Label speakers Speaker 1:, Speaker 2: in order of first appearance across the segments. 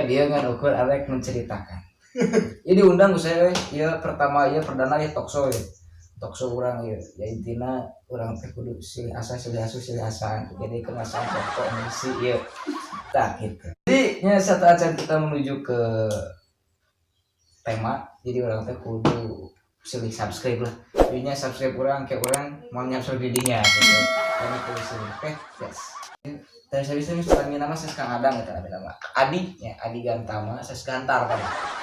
Speaker 1: Dia ngan ukur arek menceritakan. Jadi diundang ku saya we. Ieu pertama, ieu perdana ya talkshow ya. Talkshow urang ieu. Ya intina urang teh kudu silih asah, silih asuh, silih asah. Jadi kenasaan pokok misi ieu. Tah gitu. Jadi nya satu acan kita menuju ke tema. Jadi urang teh kudu silih subscribe lah. Jadinya subscribe urang kayak urang mau nyubscribe didinya gitu. Karena kudu silih. Oke, yes. Dan saya bisa misalnya nama saya Kang Adang gitu, ada nama Adi ya, Adi Gantama, saya Gantar kan,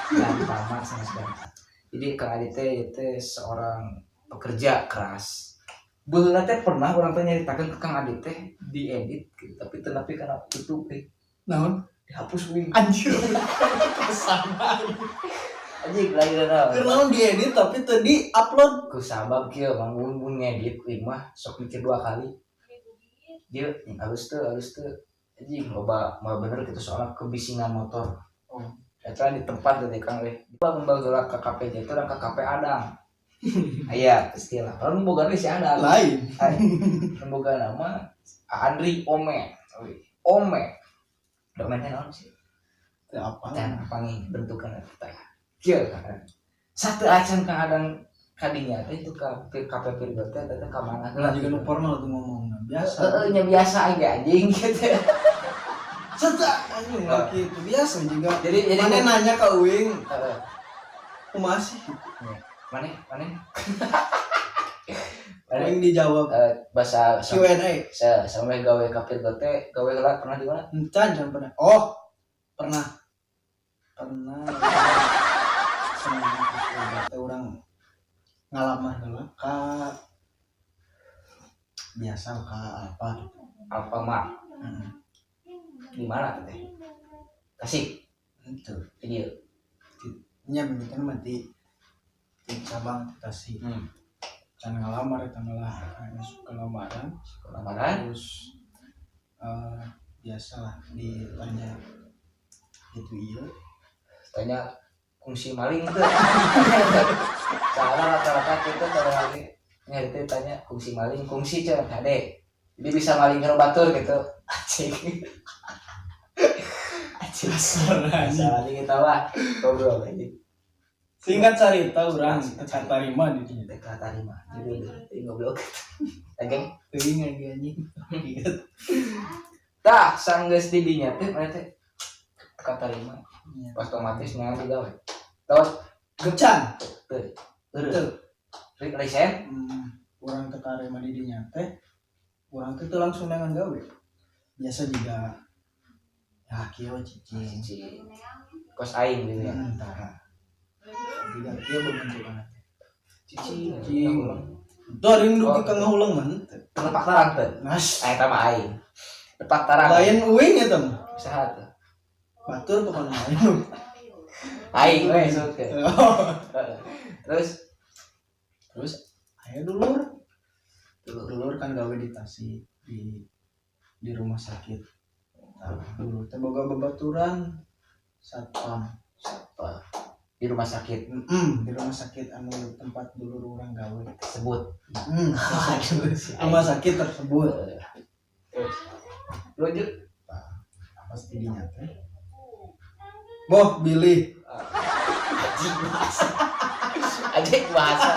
Speaker 1: Gantama sama Gantar. Jadi Kang Adi teh itu seorang pekerja keras. Baheula teh pernah urang teh nyaritakeun ke Kang Adi teh diedit gitu, tapi teu nepi kana tutup eh.
Speaker 2: Naon?
Speaker 1: Dihapus wing.
Speaker 2: Anjir. Kesana.
Speaker 1: Anjing lagi naon.
Speaker 2: Keur naon diedit tapi teu di-upload?
Speaker 1: Ku sabab kieu, Mang, mun mun ngedit wing mah sok mikir dua kali. Dia halus teu, halus teu, anjing loba mah bener gitu soalnya kebisingan motor.
Speaker 2: Oh.
Speaker 1: Eta di tempat teh Kang we. Mun bageula ka KPJ itu urang ka KP Adang. Aya istilah. Kalau nu boga si Adang.
Speaker 2: Lain.
Speaker 1: Ay, nu boga nama Andri Ome. Ome. Dokumen teh naon sih?
Speaker 2: Teu apa?
Speaker 1: Teh panggih bentukan eta. Kieu kan. Satu acan Kang Adang kadinya teh itu ka KP Virgo teh eta teh ka mana
Speaker 2: Lah juga nu formal tuh ngomongna. Biasa.
Speaker 1: Heeh nya biasa aing ge anjing gitu.
Speaker 2: Serta anjing laki itu biasa juga.
Speaker 1: Jadi
Speaker 2: Mana nanya ke uing,
Speaker 1: heeh.
Speaker 2: Kumaha sih?
Speaker 1: Mana mana mana.
Speaker 2: Uing dijawab
Speaker 1: Eh, bahasa
Speaker 2: Q&A.
Speaker 1: Saya sampai gawe ka Virgo teh gawe heula pernah di mana?
Speaker 2: Encan, can pernah. Oh, pernah. Pernah. Senang teh urang ngalamar heula ka biasa ka apa gitu.
Speaker 1: Alfamart.
Speaker 2: Heeh.
Speaker 1: Di mana tuh teh? Tasik.
Speaker 2: Itu.
Speaker 1: Di dieu.
Speaker 2: Nya mimitina mah di cabang Tasik. Can ngalamar eta malah masuk ke lamaran.
Speaker 1: Lamaran.
Speaker 2: Terus biasalah ditanya itu iya.
Speaker 1: Tanya kungsi maling tuh. Cara rata-rata kita cara lagi nyari teh tanya kungsi maling, kungsi cenah kade. Jadi bisa maling ke batur gitu. Anjing. Anjing. Salah kita mah. Goblok anjing.
Speaker 2: Singkat cerita urang teu katarima di dinya.
Speaker 1: Teh tarima. Jadi ini goblok. Anjing.
Speaker 2: Teuing lagi anjing. Ingat.
Speaker 1: Tah, sanggeus di dinya teh mana teh katarima.
Speaker 2: Iya.
Speaker 1: Otomatis nyangan digawe. Terus
Speaker 2: Gecan.
Speaker 1: teu.
Speaker 2: Teu.
Speaker 1: Resign.
Speaker 2: Urang teu karima di dinya teh urang teh teu langsung neangan gawe. Biasa juga ya kieu cicing.
Speaker 1: Cicing. Kos aing gitu ya.
Speaker 2: Tah. Juga kieu bentukan teh.
Speaker 1: Cicing.
Speaker 2: Cicing. Tuh ada yang dugi ka ngahuleng mah teu.
Speaker 1: Lepak tarang teu.
Speaker 2: Nas.
Speaker 1: Aya mah aing. Lepak tarang.
Speaker 2: Lain uing eta mah.
Speaker 1: Saha tuh?
Speaker 2: Batur pokoknya lain.
Speaker 1: Aing we sok teh. Terus
Speaker 2: Terus aya dulur.
Speaker 1: Dulur.
Speaker 2: Dulur kan gawe di Tasik di rumah sakit. Nah, dulur teh boga babaturan satpam.
Speaker 1: Apa? Di rumah sakit
Speaker 2: Di rumah sakit anu tempat dulur urang gawe.
Speaker 1: Tersebut.
Speaker 2: Rumah sakit tersebut.
Speaker 1: Terus lanjut.
Speaker 2: Pasti dinya teh. Boh bilih.
Speaker 1: Anjing bahasa. Anjing bahasa.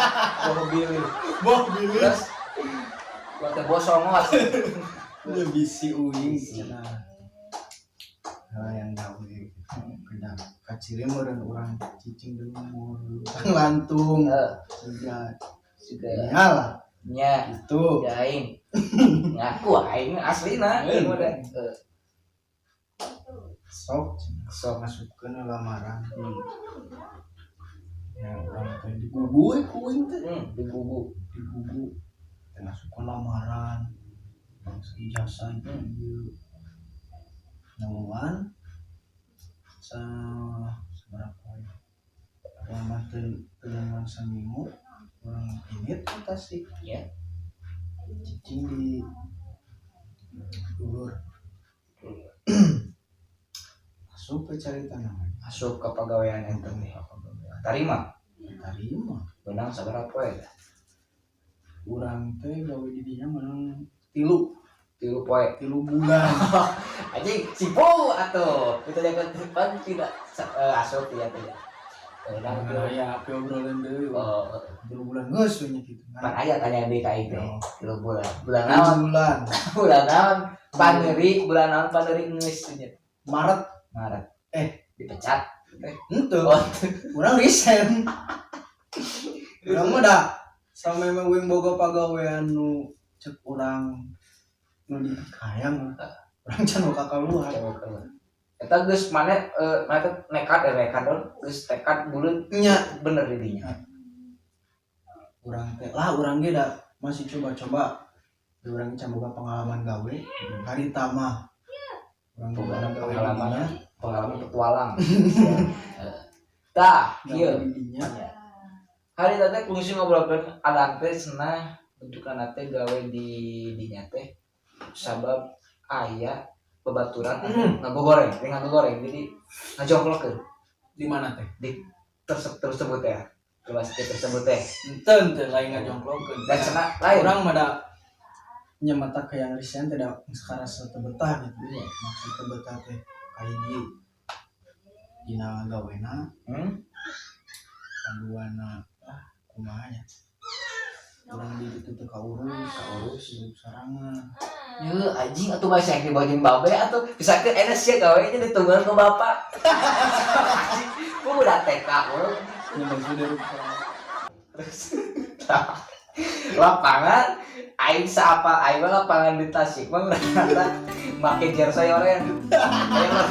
Speaker 1: Boh bilih.
Speaker 2: Boh bilih.
Speaker 1: Terus buat teh bosongot.
Speaker 2: Dia bisi uing
Speaker 1: Bisi.
Speaker 2: Cenah. Nah, yang gawe gitu. Kedah kaciri meureun urang cicing dengmur, urang lantung. Juga
Speaker 1: Juga
Speaker 2: nya lah
Speaker 1: nya
Speaker 2: gitu.
Speaker 1: Ya aing. Ngaku aing aslina.
Speaker 2: Lain.
Speaker 1: Udah.
Speaker 2: Sok cenah.
Speaker 1: Sok.
Speaker 2: Masukkeun lamaran. Ya urang teh digugu we ku uing teh.
Speaker 1: Digugu.
Speaker 2: Digugu. Teh masukkeun lamaran. Bangsa ijazah itu ieu. Nemuan sa seberapa ya? Urang mah teu teu nemuan saminggu urang indit ke Tasik. Cicing di dulur. Masuk ke cari tanaman.
Speaker 1: Masuk ke pegawaian ente teh. Tarima.
Speaker 2: Tarima.
Speaker 1: Benang sabaraha poe teh?
Speaker 2: Urang teh gawe di dinya menang tilu.
Speaker 1: 3 poe.
Speaker 2: 3 bulan.
Speaker 1: Anjing sipu atuh itu jaga pan tidak asup ya tidak. Urang tilu
Speaker 2: Aya api obrolan deui.
Speaker 1: Oh.
Speaker 2: 3 bulan geus we nya kitu.
Speaker 1: Pan aya tanya deui ka aing teh.
Speaker 2: Oh.
Speaker 1: 3 bulan, bulan
Speaker 2: Tilu
Speaker 1: naon?
Speaker 2: Bulan.
Speaker 1: Bulan naon paneri, bulan naon paneri geus nya?
Speaker 2: Maret.
Speaker 1: Maret.
Speaker 2: Eh.
Speaker 1: Dipecat?
Speaker 2: Henteu.
Speaker 1: Oh.
Speaker 2: Urang resign. Urang mah da sampe mah wing boga pagawean nu cek urang nu dipikayang, urang can boga kaluar.
Speaker 1: Coba keluar. Eta geus mana mana teh nekat ya, nekat don geus tekad buleut.
Speaker 2: Nya.
Speaker 1: Bener di dinya.
Speaker 2: Urang teh lah, urang ge da masih coba-coba. Da urang can boga pengalaman gawe harita mah urang boga
Speaker 1: Boga
Speaker 2: gawe
Speaker 1: pengalaman.
Speaker 2: di dinya.
Speaker 1: Pengalaman petualang. Tah,
Speaker 2: gawe
Speaker 1: kieu.
Speaker 2: Di dinya.
Speaker 1: Hari tadi kungsi ngobrolkeun Adang teh cenah bentukan teh gawe di dinya teh sabab aya babaturan ngagogoreng, teh ngagogoreng jadi ngajongklokkeun.
Speaker 2: Di mana teh?
Speaker 1: Tersebut ya. Rumah sakit tersebut teh.
Speaker 2: Henteu, henteu, lain ngajongklokkeun.
Speaker 1: Dan cenah lain.
Speaker 2: Urang mah da nya mata ke yang resign tidak sekarang teu betah gitu.
Speaker 1: Iya.
Speaker 2: Maksud teu betah teh kahiji dina gawena, kaduana ah kumaha nya, urang di ditu teu kaurus,
Speaker 1: Kaurus.
Speaker 2: hirup sorangan.
Speaker 1: Ye, anjing atuh mah saya dibagian babe atuh bisa ke enak sih gawe nya ditungguan ke bapak. Anjing, gua udah TK urang.
Speaker 2: Nya maksud hirup sorangan.
Speaker 1: Terus lapangan aing saapa aing mah lapangan di Tasik mah rata make jersey oren. Ayo lah.